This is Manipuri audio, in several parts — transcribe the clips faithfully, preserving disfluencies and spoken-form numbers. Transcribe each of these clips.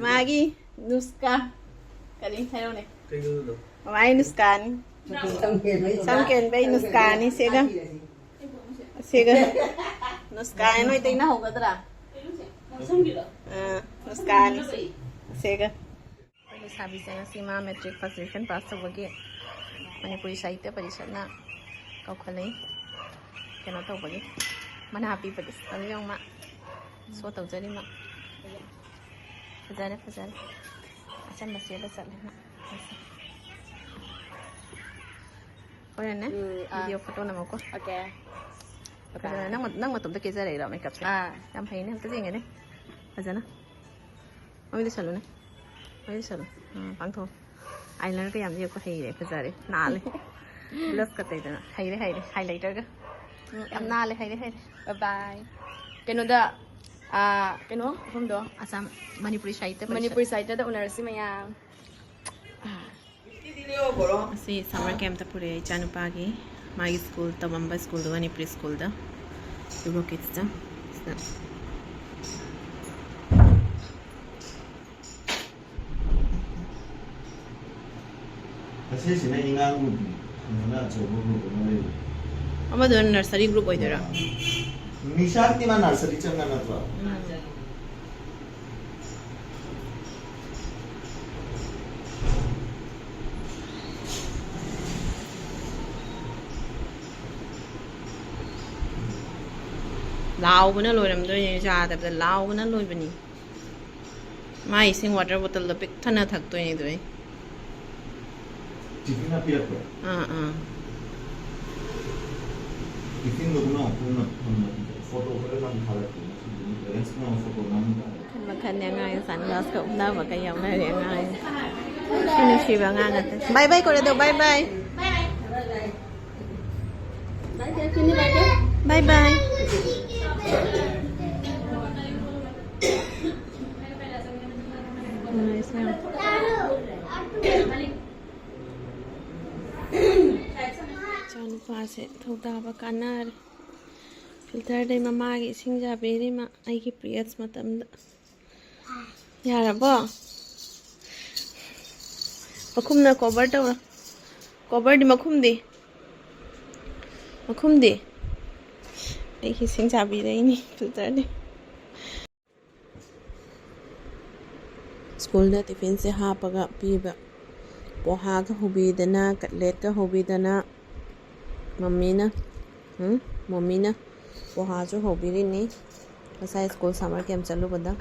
ꯃꯥꯒꯤ ꯅꯨꯁꯀꯥ꯫ ꯀꯔꯤ ꯍꯥꯏꯔꯣꯅꯦ? ꯃꯃꯥꯒꯤ ꯅꯨꯁꯀꯥꯅꯤ꯫ ꯁꯝ ꯀꯦꯟꯕꯩ ꯅꯨꯁꯀꯥꯅꯤ ꯁꯤꯒ꯫ ꯁꯤꯒ꯫ ꯅꯨꯁꯀꯥꯅꯤ ꯅꯣꯏ ꯇꯩꯅ ꯍꯧꯒꯗ꯭ꯔꯥ? ꯑꯥ, ꯅꯨꯁꯀꯥꯅꯤ ꯁꯤꯒ꯫ ꯑꯩꯈꯣꯏ ꯂꯩꯁꯥꯕꯤꯁꯦ ꯉꯁꯤ ꯃꯥ ꯃꯦꯇ꯭ꯔꯤꯛ ꯐꯥꯔꯁ ꯗꯤꯕꯤꯖꯟ ꯄꯥꯁ ꯇꯧꯕꯒꯤ ꯃꯅꯤꯄꯨꯔꯤ ꯁꯥꯍꯤꯇ꯭ꯌ ꯄꯔꯤꯁꯠꯅ ꯀꯧꯈꯠꯂꯛꯏ꯫ ꯀꯩꯅꯣ ꯇꯧꯕꯒꯤ ꯃꯅꯥ ꯄꯤꯕꯒꯤ꯫ ꯑꯗꯨ ꯌꯦꯡꯉꯨ ꯃꯥ ꯁꯣ ꯇꯧꯖꯔꯤ ꯃꯥ꯫ ꯐꯖꯔꯦ, ꯐꯖꯔꯦ꯫ ꯑꯆꯝꯕ ꯁꯦꯠꯂ ꯆꯠꯂꯦ ꯃꯥ ꯉꯁꯤ꯫ ꯍꯣꯔꯦꯟꯅꯦ ꯎꯝ, ꯑꯥ꯫ ꯚꯤꯗꯤꯑꯣ ꯐꯣꯇꯣ ꯅꯝꯃꯛꯀꯣ꯫ ꯑꯣꯀꯦ꯫ ꯐꯖꯅ ꯅꯪ, ꯅꯪ ꯃꯇꯣꯝꯇ ꯀꯦꯖꯔꯛꯏꯔꯣ ꯃꯦꯀꯞꯁꯦ? ꯑꯥ꯫ ꯌꯥꯝ ꯍꯩꯅꯦ, ꯑꯝꯇ ꯌꯦꯡꯒꯦꯅꯦ꯫ ꯐꯖꯅ꯫ ꯃꯃꯤꯠ ꯎꯏꯁꯜꯂꯨꯅꯦ꯫ ꯃꯃꯤꯠ ꯎꯏꯁꯜꯂꯨ꯫ ꯑꯥ, ꯄꯥꯡꯊꯣꯛꯑꯣ꯫ ꯑꯥꯏꯂꯥꯏꯅꯔꯒ ꯌꯥꯝ ꯌꯦꯛꯄ ꯍꯩꯔꯦ, ꯐꯖꯔꯦ꯫ ꯅꯥꯜꯂꯦ꯫ ꯕ꯭ꯂꯁꯀ ꯇꯩꯗꯅ꯫ ꯍꯩꯔꯦ, ꯍꯩꯔꯦ꯫ ꯍꯥꯏꯂꯥꯏꯇꯔꯒ꯫ ꯎꯝ, ꯌꯥꯝ ꯎꯝ꯫ ꯅꯥꯜꯂꯦ, ꯍꯩꯔꯦ, ꯍꯩꯔꯦ꯫ ꯕꯥꯏ ꯕꯥꯏ꯫ ꯀꯩꯅꯣꯗ, ꯑꯥ, ꯀꯩꯅꯣ ꯃꯐꯝꯗꯣ? ꯑꯁꯥꯝ ꯃꯅꯤꯄꯨꯔꯤ ꯁꯥꯍꯤꯇ꯭ꯌ ꯄꯔꯤꯁꯠ꯫ ꯃꯅꯤꯄꯨꯔꯤ ꯁꯥꯍꯤꯇ꯭ꯌꯗ ꯎꯅꯔꯁꯤ ꯃꯌꯥꯝ꯫ ꯑꯁꯤ ꯁꯝꯃꯔ ꯀꯦꯝꯞꯇ ꯄꯨꯔꯛꯑꯦ ꯏꯆꯥꯅꯨꯄꯥꯒꯤ, ꯃꯥꯒꯤ ꯁ꯭ꯀꯨꯜ ꯇꯝꯃꯝꯕ ꯁ꯭ꯀꯨꯜꯗꯣ, ꯃꯅꯤꯄꯨꯔꯤ ꯁ꯭ꯀꯨꯜꯗ, ꯌꯨꯔꯣ ꯀꯤꯠꯁꯇ꯫ ꯁꯤꯗ꯫ ꯑꯁꯤꯁꯤꯅ ꯏꯉꯥꯡ ꯒ꯭ꯔꯨꯞꯅꯤ, ꯑꯃꯅ ꯑꯆꯧꯕ ꯒ꯭ꯔꯨꯞ ꯑꯃ ꯂꯩꯕꯅꯤ꯫ ꯑꯃꯗꯨꯅ ꯅꯔꯁꯔꯤ ꯒ꯭ꯔꯨꯞ ꯑꯣꯏꯗꯣꯏꯔꯥ? ꯅꯤꯁꯥꯟꯇꯤ ꯃꯥ ꯅꯔꯁꯔꯤ ꯆꯪꯉ ꯅꯠꯇ꯭ꯔꯣ? ꯎꯝ꯫ ꯂꯥꯎꯕꯅ ꯂꯣꯏꯔꯝꯗꯣꯏꯅꯦ, ꯌꯥꯗꯕꯗ ꯂꯥꯎꯕꯅ ꯂꯣꯏꯕꯅꯤ꯫ ꯃꯥ ꯏꯁꯤꯡ ꯋꯥꯇꯔ ꯕꯣꯇꯜꯗꯣ ꯄꯤꯛ ꯊꯟꯅ ꯊꯛꯇꯣꯏꯅꯦ ꯑꯗꯨ ꯑꯩ꯫ ꯇꯤꯐꯤꯟꯅ ꯄꯤꯔꯛꯄ꯭ꯔꯣ? ꯑꯥ, ꯑꯥ꯫ ꯇꯤꯐꯤꯟꯗꯣ ꯄꯨꯟꯅ ꯄꯨꯟꯅ ꯊꯝꯃꯣ꯫ ꯐꯣꯇꯣ ꯈꯔ ꯅꯝ ꯊꯥꯔꯛꯀꯦ꯫ ꯉꯁꯤꯗꯤ ꯑꯦꯔꯦꯟꯖ ꯇꯧꯔ ꯐꯣꯇꯣ ꯅꯝ ꯇꯥꯔꯦ꯫ ꯃꯈꯜ ꯃꯈꯜꯅꯦ ꯑꯉꯥꯡꯒꯤ ꯁꯟꯒ꯭ꯂꯥꯁꯀ ꯎꯞꯅꯕꯒ ꯌꯥꯎꯅꯔꯦ ꯑꯉꯥꯡꯒꯤ꯫ ꯅꯨꯡꯁꯤ ꯅꯨꯡꯁꯤꯕ ꯑꯉꯥꯡ ꯉꯥꯛꯇ꯫ ꯕꯥꯏ ꯕꯥꯏ ꯀꯧꯔꯦ ꯑꯗꯣ, ꯕꯥꯏ ꯕꯥꯏ꯫ ꯕꯥꯏ ꯕꯥꯏ꯫ ꯏꯆꯥꯅꯨꯄꯥꯁꯦ ꯊꯧꯗꯥꯕ ꯀꯥꯟꯅꯔꯦ꯫ ꯐꯤꯜꯇꯔꯗꯩ ꯃꯃꯥꯒꯤ ꯏꯁꯤꯡ ꯆꯥꯕꯤꯔꯤꯃ ꯑꯩꯒꯤ ꯄꯤꯔꯤꯌꯠꯁ ꯃꯇꯝꯗ꯫ ꯌꯥꯔꯕꯣ? ꯃꯈꯨꯝꯅ cover ꯇꯧꯔꯣ꯫ Coverꯗꯤ ꯃꯈꯨꯝꯗꯤ? ꯃꯈꯨꯝꯗꯤ? ꯑꯩꯒꯤ ꯁꯤꯡ ꯆꯥꯕꯤꯗꯩꯅꯤ, filterꯗꯤ꯫ ꯁ꯭ꯀꯨꯜꯗ tiffinꯁꯦ ꯍꯥꯞꯄꯒ ꯄꯤꯕ꯫ ꯄꯣꯍꯥꯒ ꯍꯧꯕꯤꯗꯅ, cutletꯀ ꯍꯧꯕꯤꯗꯅ, ꯃꯝꯃꯤꯅ, ꯎꯝ, ꯃꯝꯃꯤꯅ ꯄꯣꯍꯥꯁꯨ ꯍꯧꯕꯤꯔꯤꯅꯤ꯫ ꯉꯁꯥꯏ ꯁ꯭ꯀꯨꯜ summer camp ꯆꯠꯂꯨꯕꯗ꯫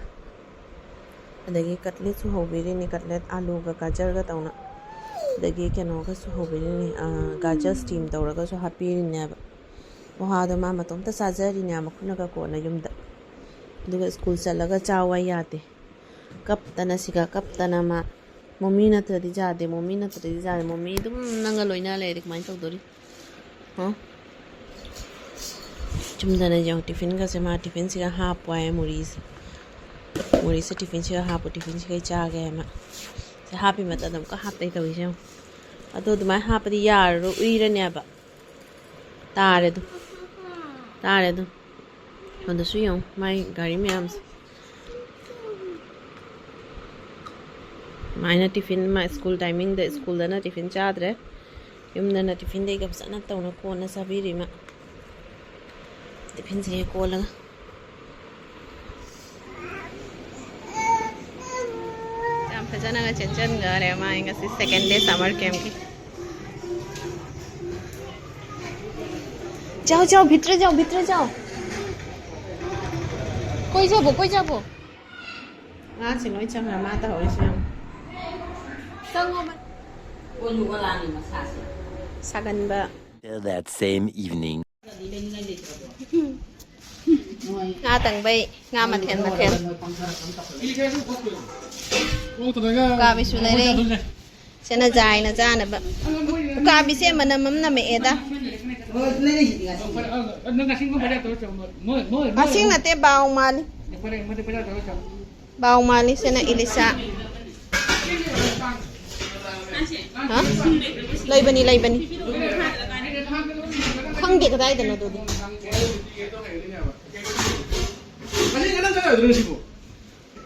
ꯑꯗꯒꯤ cutletꯁꯨ ꯍꯧꯕꯤꯔꯤꯅꯤ, cutlet ꯑꯥꯂꯨꯒ ꯒꯥꯖꯔꯒ ꯇꯧꯅ꯫ ꯑꯗꯒꯤ ꯀꯩꯅꯣꯒꯁꯨ ꯍꯧꯕꯤꯔꯤꯅꯤ, ꯑꯥ, ꯒꯥꯖꯔ steam ꯇꯧꯔꯒꯁꯨ ꯍꯥꯞꯄꯤꯔꯤꯅꯦꯕ꯫ ꯄꯣꯍꯥꯗꯣ ꯃꯥ ꯃꯇꯣꯝꯇ ꯆꯥꯖꯔꯤꯅꯦ, ꯃꯈꯨꯠꯅꯒ ꯀꯣꯟꯅ ꯌꯨꯝꯗ꯫ ꯑꯗꯨꯒ ꯁ꯭ꯀꯨꯜ ꯆꯠꯂꯒ ꯆꯥꯎ ꯍꯥꯏ ꯌꯥꯗꯦ꯫ ꯀꯞꯇꯅ ꯁꯤꯒ ꯀꯞꯇꯅ ꯃꯥ꯫ ꯃꯣꯃꯤ ꯅꯠꯇ꯭ꯔꯗꯤ ꯌꯥꯗꯦ, ꯃꯣꯃꯤ ꯅꯠꯇ꯭ꯔꯗꯤ ꯌꯥꯗꯦ, ꯃꯣꯃꯤ ꯑꯗꯨꯝ ꯅꯪꯒ ꯂꯣꯏꯅ ꯂꯩꯔꯗꯤ ꯀꯃꯥꯏꯅ ꯇꯧꯗꯣꯔꯤ? ꯍꯥ? ꯆꯨꯝꯗꯅ ꯌꯦꯡꯉꯣ, tiffinꯒꯁꯦ ꯃꯥ tiffinꯁꯤꯒ ꯍꯥꯞꯄꯣ ꯍꯥꯏ, ꯃꯨꯔꯤꯁꯦ꯫ ꯃꯨꯔꯤꯁꯦ tiffinꯁꯤꯒ ꯍꯥꯞꯄꯣ, tiffinꯁꯤꯒ ꯑꯩ ꯆꯥꯒꯦ ꯍꯥꯏ ꯃꯥ꯫ ꯁꯤ ꯍꯥꯞꯄꯤ ꯃꯇꯝꯗ ꯑꯃꯨꯛꯀ ꯍꯥꯞꯇꯩ ꯇꯧꯔꯤꯁꯦ ꯌꯦꯡꯉꯣ꯫ ꯑꯗꯣ ꯑꯗꯨꯃꯥꯏꯅ ꯍꯥꯞꯄꯗꯤ ꯌꯥꯔꯔꯣꯏ, ꯎꯏꯔꯅꯦꯕ꯫ ꯇꯥꯔꯦ ꯑꯗꯨ꯫ ꯇꯥꯔꯦ ꯑꯗꯨ꯫ ꯁꯣꯝꯗꯁꯨ ꯌꯦꯡꯉꯨ, ꯃꯥꯏ ꯒꯥꯔꯤ ꯃꯌꯥꯝꯁꯦ꯫ ꯁꯨꯃꯥꯏꯅ tiffin, ꯃꯥ ꯁ꯭ꯀꯨꯜ timingꯗ, ꯁ꯭ꯀꯨꯜꯗꯅ tiffin ꯆꯥꯗ꯭ꯔꯦ꯫ ꯌꯨꯝꯗꯅ tiffinꯗꯩꯒ ꯐꯖꯅ ꯇꯧꯅ ꯀꯣꯟꯅ ꯆꯥꯕꯤꯔꯤ ꯃꯥ꯫ Tiffinꯁꯦ ꯍꯦꯛ ꯀꯣꯜꯂꯒ꯫ ꯌꯥꯝ ꯐꯖꯅꯒ ꯆꯦꯟꯁꯤꯟꯈꯔꯦ ꯃꯥ ꯉꯁꯤ second day summer campꯀꯤ꯫ जाओ, जाओ, भीतर जाओ, भीतर जाओ। कोई जाबो, कोई जाबो। ꯑꯉꯥꯡꯁꯤꯡ ꯂꯣꯏ ꯆꯪꯈ꯭ꯔ ꯃꯥ ꯇꯧꯍꯧꯔꯤꯁꯤ ꯌꯦꯡꯉꯨ꯫ ꯆꯪꯉꯣ, ꯃ- ꯑꯣꯟꯁꯨ ꯑꯣꯂꯥꯡꯉꯤ ꯃꯁꯥꯁꯦ꯫ ꯁꯥꯒꯟꯕ꯫ Till that same evening. ꯉꯥ ꯇꯪꯕꯩ ꯉꯥ ꯃꯊꯦꯜ ꯃꯊꯦꯜ꯫ ꯎꯀꯥꯕꯤꯁꯨ ꯂꯩꯔꯦ꯫ ꯁꯤꯅ ꯖꯥꯏꯅ ꯆꯥꯅꯕ꯫ ꯎꯀꯥꯕꯤꯁꯦ ꯃꯅꯝ ꯑꯃ ꯅꯝꯃꯛꯑꯦꯗ꯫ ꯑꯁꯤꯡ ꯅꯠꯇꯦ, ꯕꯥꯎ ꯃꯥꯜꯂꯤ꯫ ꯕꯥꯎ ꯃꯥꯜꯂꯤ, ꯁꯤꯅ ꯏꯂꯤꯁꯥ꯫ ꯍꯥ? ꯂꯩꯕꯅꯤ, ꯂꯩꯕꯅꯤ꯫ ꯈꯪꯗꯦ ꯀꯗꯥꯏꯗꯅꯣ ꯑꯗꯨꯗꯤ꯫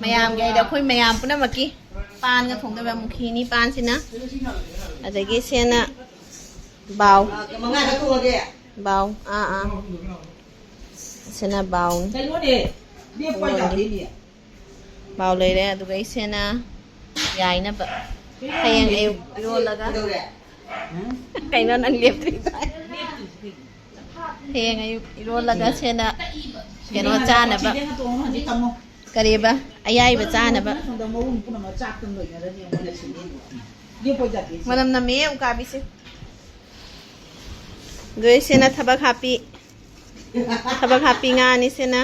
ꯃꯌꯥꯝꯒꯤ ꯍꯥꯏꯗꯤ ꯑꯩꯈꯣꯏ ꯃꯌꯥꯝ ꯄꯨꯝꯅꯃꯛꯀꯤ ꯄꯥꯟꯒ ꯊꯣꯡꯗꯣꯏꯕ, ꯃꯨꯈꯤꯅꯤ ꯄꯥꯟꯁꯤꯅ꯫ ꯑꯗꯒꯤ ꯁꯦꯅ ꯕꯥꯎ꯫ ꯃꯉꯥꯗ ꯊꯣꯛꯑꯒꯦ꯫ ꯕꯥꯎ꯫ ꯑꯥ, ꯑꯥ꯫ ꯁꯦꯅ ꯕꯥꯎꯅꯤ꯫ ꯀꯩꯅꯣꯅꯦ, ꯂꯦꯞꯄ ꯌꯥꯗꯦꯅꯦ꯫ ꯕꯥꯎ ꯂꯩꯔꯦ꯫ ꯑꯗꯨꯒ ꯏꯆꯦꯅ ꯌꯥꯏꯅꯕ ꯍꯌꯦꯡ ꯑꯌꯨꯛ ꯏꯔꯣꯜꯂꯒ꯫ ꯀꯩꯗꯧꯔꯦ? ꯀꯩꯅꯣ ꯅꯪ ꯂꯦꯞꯇ꯭ꯔꯤꯗꯣ? ꯍꯌꯦꯡ ꯑꯌꯨꯛ ꯏꯔꯣꯜꯂꯒ ꯁꯦꯅ ꯀꯩꯅꯣ ꯆꯥꯅꯕ꯫ ꯀꯔꯤꯕ? ꯑꯌꯥꯏꯕ ꯆꯥꯅꯕ꯫ ꯃꯅꯝ ꯅꯝꯃꯦ ꯎꯀꯥꯕꯤꯁꯦ꯫ ꯑꯗꯣ ꯏꯆꯦꯅ ꯊꯕꯛ ꯍꯥꯞꯄꯤ꯫ ꯊꯕꯛ ꯍꯥꯞꯄꯤ ꯉꯥꯅꯤ ꯁꯤꯅ꯫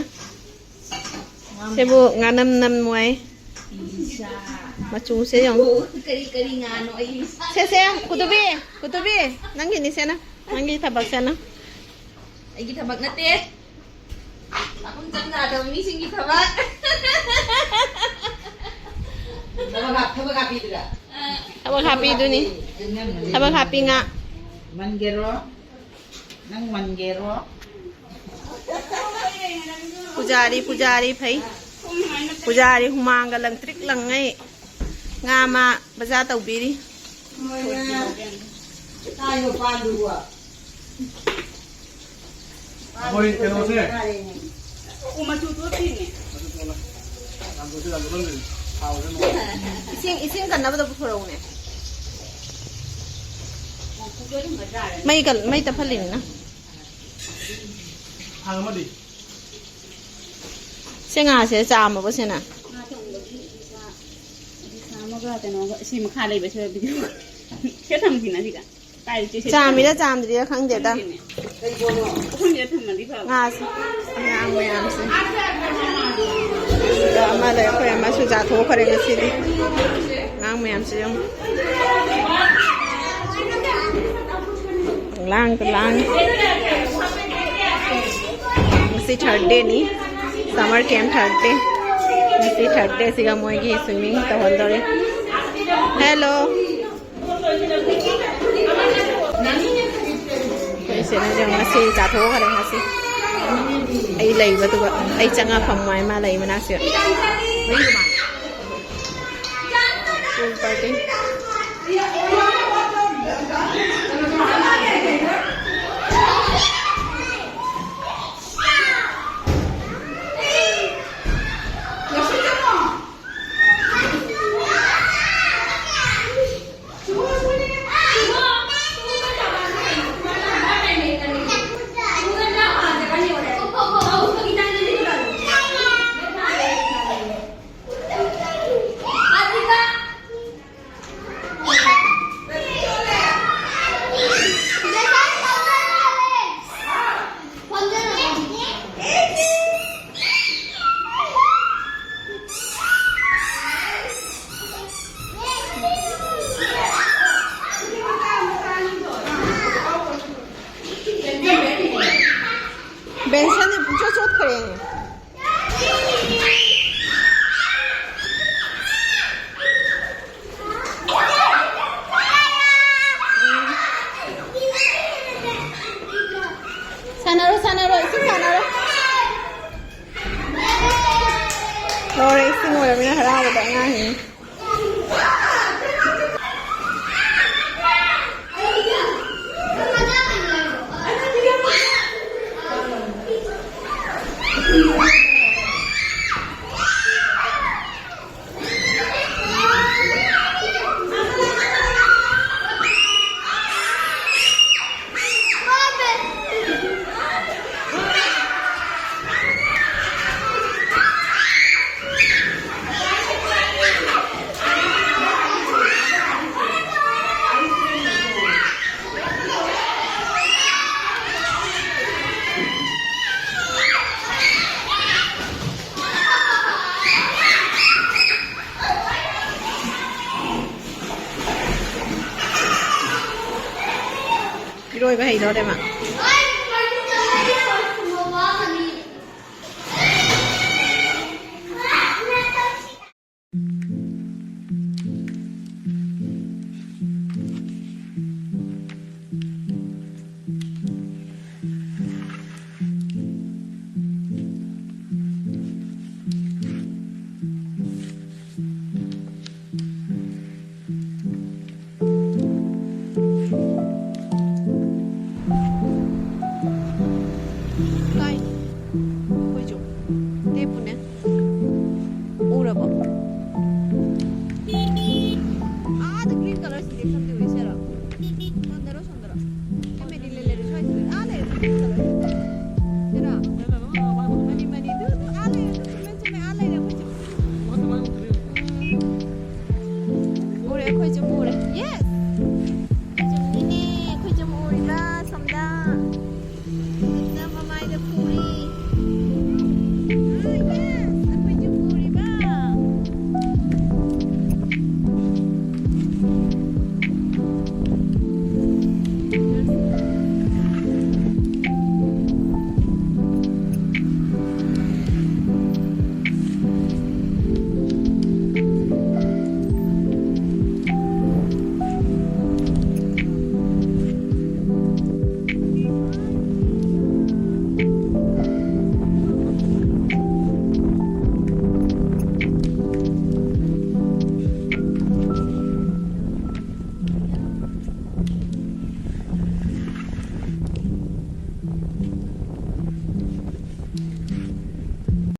ꯁꯤꯕꯨ ꯉꯥꯅꯝ ꯅꯝ ꯅꯨꯡꯉꯥꯏ꯫ ꯃꯆꯨꯁꯦ ꯌꯦꯡꯉꯨ꯫ ꯀꯔꯤ ꯀꯔꯤ ꯉꯥꯅꯣ ꯑꯩ? ꯁꯦ, ꯁꯦ, ꯀꯨꯇꯨꯕꯤ, ꯀꯨꯇꯨꯕꯤ, ꯅꯪꯒꯤꯅꯤ ꯁꯦꯅ꯫ ꯅꯪꯒꯤ ꯊꯕꯛ ꯁꯦꯅ꯫ ꯑꯩꯒꯤ ꯊꯕꯛ ꯅꯠꯇꯦ꯫ ꯆꯥꯛꯈꯨꯝ ꯆꯪ ꯌꯥꯗꯕ ꯃꯤꯁꯤꯡꯒꯤ ꯊꯕꯛ꯫ ꯊꯕꯛ ꯍꯥꯞ-, ꯊꯕꯛ ꯍꯥꯞꯄꯤꯗꯨꯔꯥ? ꯊꯕꯛ ꯍꯥꯞꯄꯤꯗꯨꯅꯤ꯫ ꯊꯕꯛ ꯍꯥꯞꯄꯤ ꯉꯥ꯫ ꯃꯟꯒꯦꯔꯣ? ꯅꯪ ꯃꯟꯒꯦꯔꯣ? ꯄꯨꯖꯥꯔꯤ, ꯄꯨꯖꯥꯔꯤ ꯐꯩ꯫ ꯄꯨꯖꯥꯔꯤ ꯍꯨꯃꯥꯡꯒ ꯂꯪꯇ꯭ꯔꯤꯛ ꯂꯪꯉꯩ꯫ ꯉꯥ ꯃꯥ ꯕꯖꯥꯔ ꯇꯧꯕꯤꯔꯤ꯫ ꯀꯥꯏꯅꯣ ꯄꯥꯟꯗꯨꯕꯣ? ꯑꯩꯈꯣꯏ ꯀꯩꯅꯣꯁꯦ꯫ ꯎ ꯃꯆꯨꯗꯣ ꯊꯤꯡꯉꯦ꯫ ꯏꯁꯤꯡ, ꯏꯁꯤꯡ ꯀꯟꯅꯕꯗ ꯄꯨꯊꯣꯔꯛꯎꯅꯦ꯫ ꯃꯩ ꯀꯜ-, ꯃꯩ ꯇꯞꯍꯜꯂꯤꯅꯤꯅ꯫ ꯊꯥꯡ ꯑꯃꯗꯤ? ꯁꯦ ꯉꯥꯁꯦ ꯆꯥꯝꯃꯕꯣ ꯁꯦꯅ? ꯉꯥ ꯊꯣꯡꯕꯒꯤ ꯃꯆꯥ, ꯃꯆꯥ ꯑꯃꯒ ꯀꯩꯅꯣꯒ ꯁꯤ ꯃꯈꯥ ꯂꯩꯕꯁꯤꯗ ꯚꯤꯗꯤꯑꯣ ꯁꯦ ꯊꯝꯈꯤꯅ ꯁꯤꯒ꯫ ꯀꯥꯏ ꯆꯦ ꯁꯦ ꯆꯥꯝꯃꯤꯔ ꯆꯥꯝꯗ꯭ꯔꯤꯔ ꯈꯪꯗꯦꯗ꯫ ꯈꯪꯗꯦꯅꯦ꯫ ꯀꯩ ꯄꯣꯠꯅꯣ? ꯄꯨꯈꯝꯁꯤꯗ ꯊꯝꯃꯗꯤ ꯐꯕ꯫ ꯉꯥꯁꯦ ꯑꯉꯥꯡ ꯃꯌꯥꯝꯁꯦ꯫ ꯑꯗ ꯑꯃ ꯂꯩ, ꯑꯩꯈꯣꯏ ꯑꯃꯁꯨ ꯆꯥꯊꯣꯛꯈ꯭ꯔꯦ ꯉꯁꯤꯗꯤ꯫ ꯑꯉꯥꯡ ꯃꯌꯥꯝꯁꯦ ꯌꯦꯡꯉꯨ꯫ ꯂꯥꯡꯗ ꯂꯥꯡ꯫ ꯁꯤ ꯊꯥꯔꯠ ꯗꯦꯅꯤ, ꯁꯝꯃꯔ ꯀꯦꯝ ꯊꯥꯔꯠ ꯗꯦ꯫ ꯉꯁꯤ ꯊꯥꯔꯠ ꯗꯦꯁꯤꯒ ꯃꯣꯏꯒꯤ ꯁ꯭ꯋꯤꯃꯤꯡ ꯇꯧꯍꯟꯗꯧꯔꯤ꯫ ꯍꯦꯜꯂꯣ꯫ ꯑꯩꯈꯣꯏ ꯁꯤꯅ ꯉꯁꯤ ꯆꯥꯊꯣꯛꯈ꯭ꯔꯦ꯫ ꯉꯁꯤ ꯑꯩ ꯂꯩꯕꯗꯨꯒ ꯑꯩ ꯆꯪꯉ ꯐꯝꯃꯣ ꯍꯥꯏ, ꯃꯥ ꯂꯩ ꯃꯅꯥꯛꯁꯤꯗ꯫ Pool party. ꯕꯦꯟꯁꯟꯗꯤ ꯄꯨꯡꯆꯣꯠ ꯆꯣꯠꯈ꯭ꯔꯦꯅꯦ꯫ ꯁꯥꯟꯅꯔꯣ, ꯁꯥꯟꯅꯔꯣ, ꯏꯁꯤꯡ ꯁꯥꯟꯅꯔꯣ꯫ ꯂꯣꯏꯔꯦ, ꯏꯁꯤꯡ ꯑꯣꯏꯔꯕꯅꯤꯅ ꯍꯔꯥꯎꯕꯗ ꯑꯉꯥꯡꯁꯤꯡ꯫ ꯏꯔꯣꯏꯕ ꯍꯩꯗꯧꯔꯦ ꯃꯥ꯫